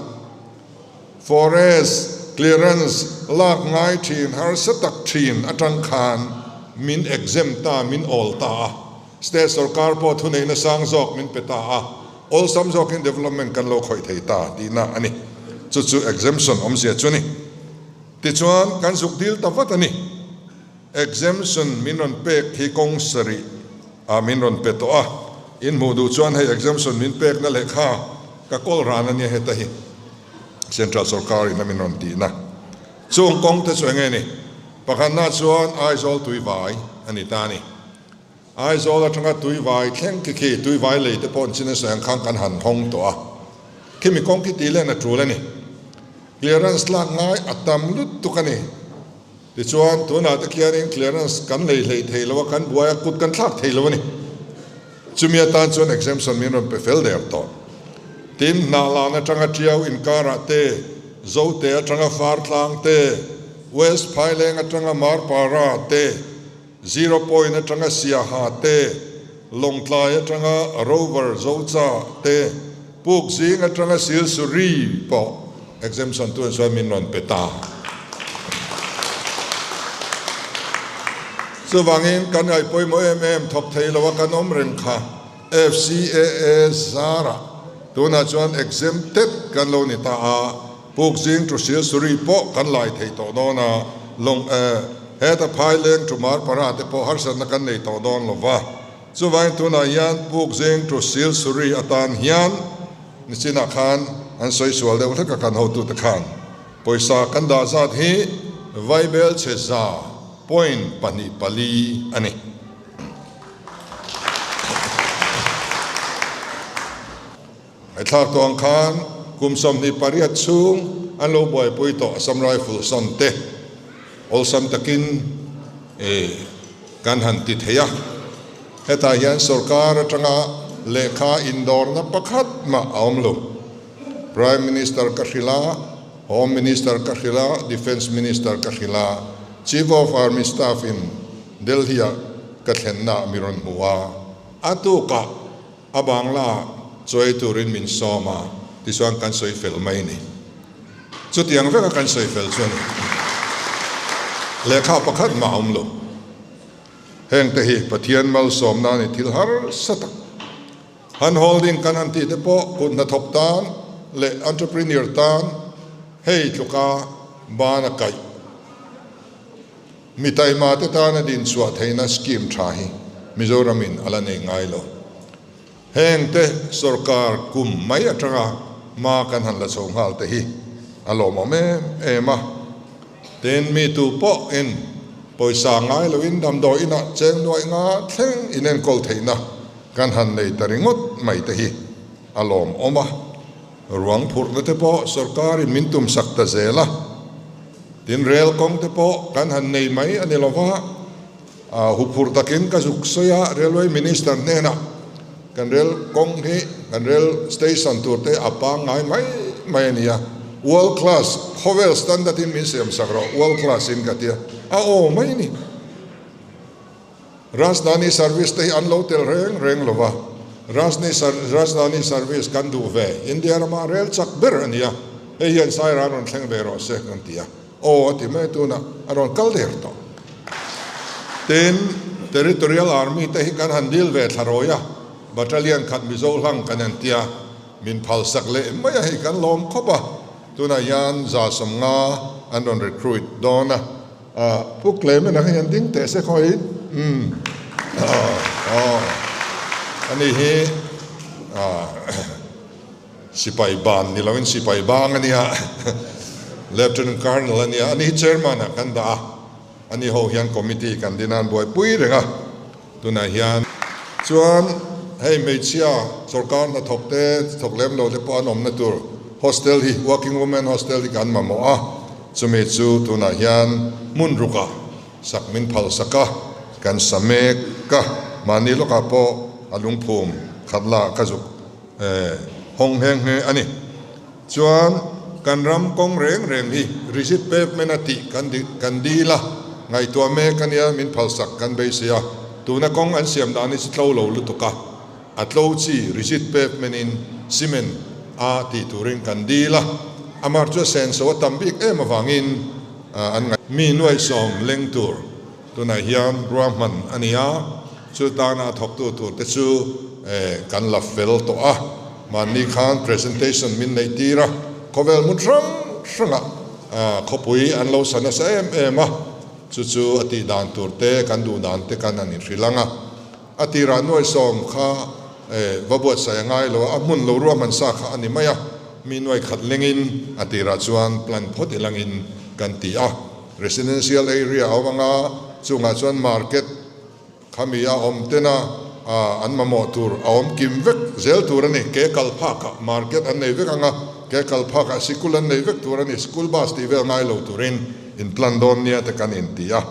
Forest clearance lak ngai thin harsa tak thin atang khan min exempt ta, min awl ta a. State sorkar pawh thuneihna sang zawk min pe ta a, awlsam zawkin development kan lo khawih thei ta tihna a ni. Chu chu exemption awmzia chu a ni. Tichuan, kan zuk dil ta vat a ni. Exemption min rawn pek hi kawng sarih ah min rawn pe tawh a, in hmuh duh chuan hei exemption min pekna lehkha ka kawl ran a nia heta hi Central sorkar in a min rawn tihna. Chung kawng te chu enge ni? Pakhatna chuan Aizawl tuivai a ni ta a ni. Aizawl atanga tuivai thleng khi khi tuivai lei te pawh an chin a sawi ang khan kan han hawng tawh a, khimi kawng khi tih len a tul a ni. Clearance tlak ngai a tam lutuk a ni. Tichuan tunah te khianin clearance kan lei hleih thei lo a, kan buai a, kut kan thlak thei lo a ni. Chumi atan chuan exemption min rawn pe fel der tawh. Tin, hnah lan atanga Tiau inkarah te, Zote atanga Fartlang te, West Phaileng atanga Marpara te, Zero Point atanga Siaha te, Lawngtlai atanga Rover Zocha te, Pukzing atanga Silsuri pawh exemption tuan chuan min rawn pe ta. Chuvangin kan ngaih pawimawh em em thawk thei lo a kan awm reng kha FCAA zarah tunah chuan exempted kan lo ni ta a, Pukzing to Silsuri pawh kan lai thei tawh dawn a, lawng heta Phaileng to Marpara te pawh harsatna kan nei tawh dawn lo va. Chuvangin tunah hian Pukzing to Silsuri atan hian nichinah khan an sawi sual deuh hlek a kan hotute khan. Pawisa kan dah zat hi Vaibel chhe za point pahnih pali a ni. Ngaihthlak tawh ang khan kum 28 chhung an lo buaipui tawh Assam Rifle sawn te awlsam takin kan han ti thei a. Hetah hian sorkar atanga lehkha indawrna pakhat mah a awm lo. Prime Minister ka hrilh a, Home Minister ka hrilh a, Defence Minister ka hrilh a, Chief of Army Staff in Delhi ah ka thlenna ah mi rawn hmu a, a tukah a bangla ah chawi turin min sawm a, tichuan kan sawi fel mai ni. Chutiang veka kan sawi fel chu a ni. Lehkha pakhat mah a awm lo. Heng te hi Pathian malsawmna a ni thil harsa tak. Hand holding kan han tih te pawh kut hnathawk tan leh entrepreneur tan hei tluka ban a kaih. Mi taima te tana din chhuah theihna scheme tha hi Mizoram in a la nei ngai lo. Heng te sorkar kum mai atanga hma kan han la chho nghal te hi a lawmawm em em a. Tin, mi tu pawh in pawisa ngai loin damdawi inah cheng nuaih nga thleng inenkawl theihna kan han nei ta ringawt mai te hi a lawmawm a. Ruang phurhna te pawh sorkarin min tumsak ta zel a. Tin, rel kawng te pawh kan han nei mai a ni lo va, huphurh takin ka zuk sawi a, Railway Minister hnenah kan rel kawng hi kan rel station tur te a pangngai mai mai a ni a, world class khawvel standard in min siam sak rawh, world class in ka ti a, a aw mai a ni. Rajdhani service te hi an lo tel reng reng lo va, Rajni Rajdhani service kan duh ve, India rama rel chak ber a ni a, hei hian Saira rawn thleng ve rawh se kan ti a, aw a ti mai tunah a rawn kal der tawh. Tin, Territorial Army te hi kan han dil ve thla rawi a, Battalion khat Mizo hlang kan en tia, min phalsak leh mai a hei kan lawm khawp a, tunah hian 150 an rawn recruit dawn a. A Pu Clement a hian ding teh se khawi umm aw ani hi sipai ban ni loin sipai bang a nia Lieutenant Colonel a nia ani hi chairman ah kan dah a ani ho hian committee kan din a an buaipui reng a tunah hian chuan hei hmeichhia sorkar hnathawk te thawk lem lo te pawh an awmna tur hostel hi working women hostel hi kan mamawh a. Chumi chu tunah hian hmun rukah sak min phal sak a, kan sa mek a, mahni lawkah pawh a lungphum khat lah ka zuk hawng nghe nghe a ni. Chuan kan ram kawng reng reng hi rigid pavement a tih kan kan dil a, ngaihtuah mek a nia min phal sak kan beisei a, tuna kawng an siam dan hi chu tlo lo lutuk a, A tlo chi rigid pavement in cement a tih turin kan dil a, a mar chu a senso a tam bik em avangin an ngaih. Mi nuaihsawm leng tur tunah hian ruahman a ni a, chu tana a thawktu tur te chu kan la fel tawh a, mahni khan presentation min neih tir a, khawvel hmun hrang hrangah khawpui an lo sa nasa em em a, chu chu a tih dan tur te kan duh dan te kan han inhrilh ang a. A tirah nuaihsawm kha va buatsaih a ngai lo a, a hmun lo ruahman sa kha a ni mai a, mi nuai khat lengin a tirah chuan plan phawt ilangin kan ti a. Residential area a awm anga, chungah chuan market kha mi a awm tena an mamawh tur a awm kim vek zel tur a ni. Ke kal phakah market an nei vek anga, ke kal phakah sikul an nei vek tur a ni, school bus tih vel ngai lo turin in plan dawn nia te kan inti a.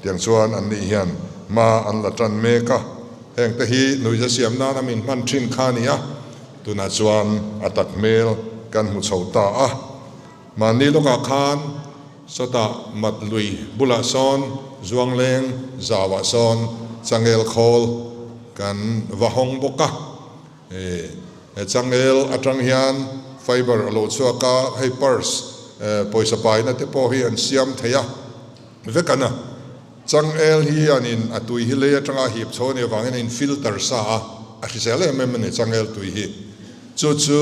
Tiang chuan an nih hian hma an la tan mek a, heng te hi nuihza siam nana min hman thin kha a ni a, tunah chuan a tak hmel kan hmu chho ta a. Mahni lawkah khan sawtah mat lui bulah sawn Zuangleng zauah sawn changel khawl kan va hawng bawk a, he changel atang hian fiber a lo chhuak a, hei purse pawisa paina te pawh hi an siam thei a. Vek an a. Changel hi an in a tui hi lei atanga hip chho a nih avangin a in filter sa a, a hrisel em em a ni changel tui hi. Chu chu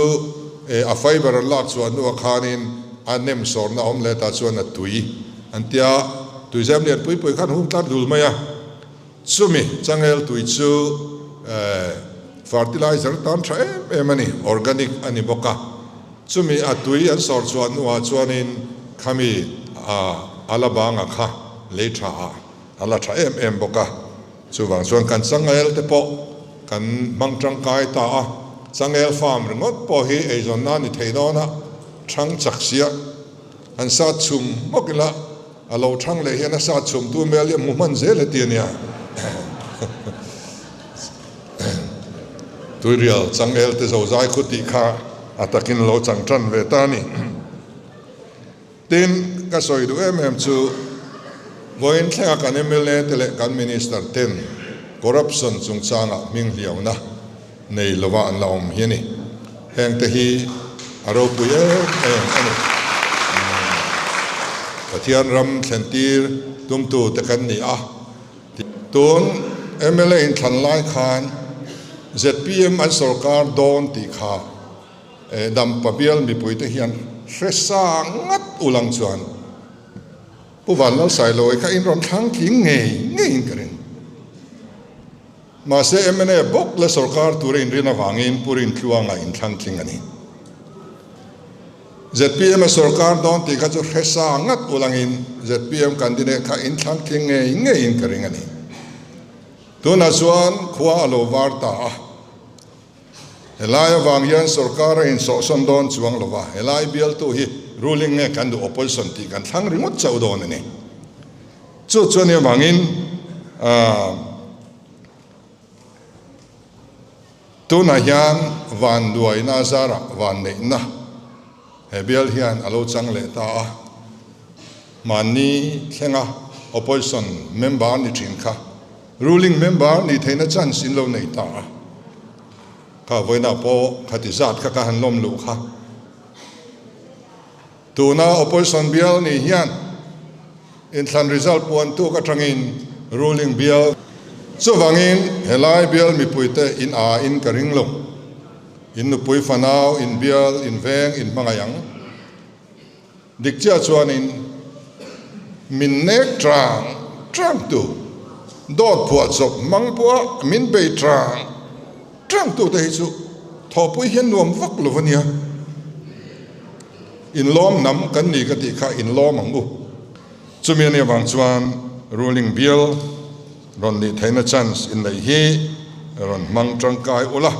a fiber an lak chhuah hnuah khanin a nem sawrna a awm leh tah chuan a tui an tia, tuizem lian pui pui khan hung tlar dul mai a. Chumi changel tui chu fertilizer tan tha em em a ni, organic a ni bawk a. Chumi a tui an sawr chhuah hnuah chuanin khami a la banga kha lei tha ah a la tha em em bawk a. Chuvang chuan kan changel te pawh kan hmang tangkai ta a, changel farm ringawt pawh hi eizawnna a ni thei dawn a, thang chak sia han sat chhum bawk ila a lo thang leh hian a sat chhum tu hmel hi a hmu hman zel heti a nia. Tuirial changel te zozai khu tih kha a takin lo chang tan ve ta a ni. Tin, ka sawi duh em em chu vawiin thlenga kan mla te leh kan Minister ten corruption chungchangah hming hliauna nei lova an la awm hi a ni. Heng te hi a ropui em em a ni. Pathian ram thlentir tumtu te kan ni a. Tun mla inthlan lai khan zpm an sorkar dawn tih kha Dampa bial mipuite hian hre sa ngat ulang chuan Pu Vanlalsailawi kha in rawn thlang tling ngei ngeiin ka ring. Mahse mna bawk leh sorkar tura inrin avangin Pu Rintluanga in thlang tling a ni. Zpm a sorkar dawn tih kha chu hre sa ngat ulangin zpm candidate kha in thlang tling ngei ngeiin ka ring a ni. Tunah chuan khua a lo var ta a. Helai avang hian sorkar a insawhsawn dawn chuang lo va, helai bialtu hi ruling nge kan duh opposition tih kan thlang ringawt chauh dawn a ni. Chu chuan i avangin tunah hian vanduaina zarah vanneihna he bial hian a lo chang leh ta a, mahni thlenga opposition member ni thin kha Ruling member nih theihna chance in lo nei ta a, kha vawiinah pawh khati zat kha ka han lawm luh kha. Tuna opposition bial nih hian inthlan result puan tuk atangin ruling bial chuvangin helai bial mipuite in a in ka ring lo. In nupui fanau, in bial, in veng, in hmangaih ang. Dik chiah chuanin min nek tang tang tu, dawt phuah chawp hmang pawha min bei tang tang tu te hi chu thawhpui hian nuam vak lo a nia. Inlawm hnam kan ni ka tih kha inlawm ang u. Chumi a nih avang chuan ruling bill rawn nih theihna chance inneih hi rawn hmang tangkai ula.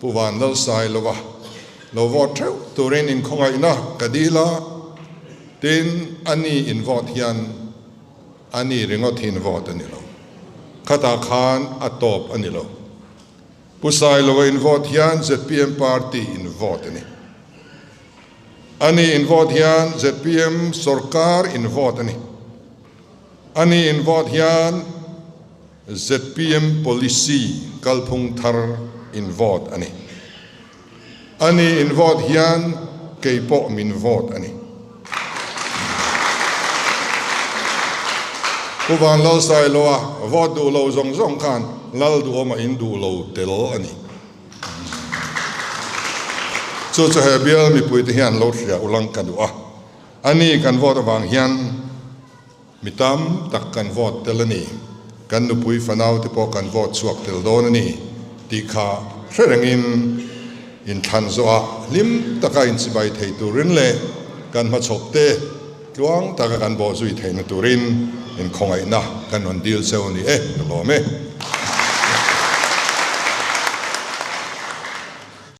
Pu Van Lalsailova lo vote theuh turin inkhawngaihna ka dil a, tin a ni in vote hian a ni ringawt hi in vote a ni lo, khatah khan a tawp a ni lo. Pu Sailova in vote hian zpm party in vote a ni. A ni in vote hian zpm sorkar in vote a ni. A ni in vote hian Zpm policy kalphung thar in vote a ni. Ani in vote hian kei pawh min vote a ni. Pu Van Lalsailoa vote duh lo zawng zawng khan Lalduhawma in duh lo tel a ni. Chu chu he bial mipuite hian lo hria ulang ka duh a. Ani kan vote avang hian Mi tam tak kan vote tel a ni, kan nupui fanau te pawh kan vote chhuak tel dawn a ni tih kha hre rengin inthlan zawhah hlim taka inchibai thei turin leh kan hmachhawp te tluang taka kan bawhzui theihna turin inkhawngaihna kan rawn dil cheu a ni e, ka lawm e.